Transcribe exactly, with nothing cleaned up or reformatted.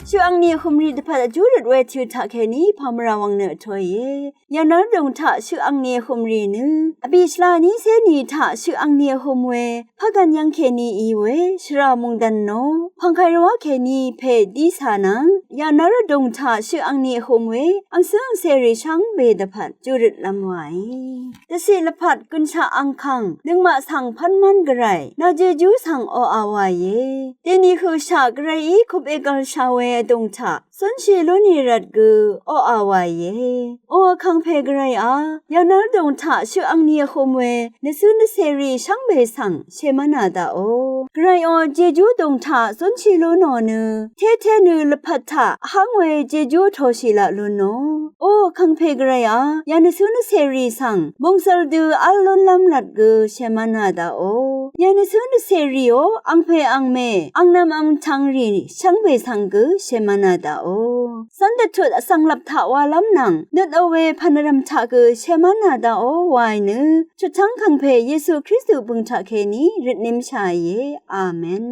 Shøq angni vhø̀mrì dvpvt vjú røt we tø taqkèní pàmvrà wvng nø vtōìe. Yv̀ngnv́r vdùng taq shøq angni vhø̀mrì nø vbì shvla ní cé ni taq shøq angni vhø̀m we pvgv̀n yv́ng kèní í we shvrà mòngdv̀n nò pv̀ngkàí rvwá kèní pè dí cà nvng yv̀ngnv́r vdùng taq shøq angni vhø̀m we angcǿ angcèrì shvngbe dvpvt júrøt lv́m wàí. Dvciq lvpat gønshaq angkàng nøngmaq svng pv́nmv́n gvray nà jejú svng oqà wàìe. Dèni høqshaq gvrayí kup ègvl sha we vdùng taq cúnshì lúnì rvt gø oqà wàìe. O vkàngpè gvrayá, yv̀ngnv́r vdùng taq shøq angni vhø̀m we nvcǿ nvcèrì shvngbe svng shèmv́nà daqò. Gvrayò, jejú vdùng taq cúnshì lú nò nø tété nø lvpat taq hv́ng we jejú vtōshì laq lú nò. O vkàngpè gvrayá, yv̀ng nvcǿ nvcèrì svng mòngsvl dø v́l lúnlv́m rvt gø shèmv́nà daqò. Yv̀ng nvcǿ nvcèrìò angpè angmè angnv̄m angtvngrì shvngbe svng gø shèmv́nà daqò. Cv́n dvtut vsvng lvp taq walv́m nvng nøt ò we pv̀nvrv̀m taq gø shèmv́nà daqò wàì nø chutchv́ng kàngpè Yesu Kristu bø̀ng taqkèní røtnimshàìe. Amen.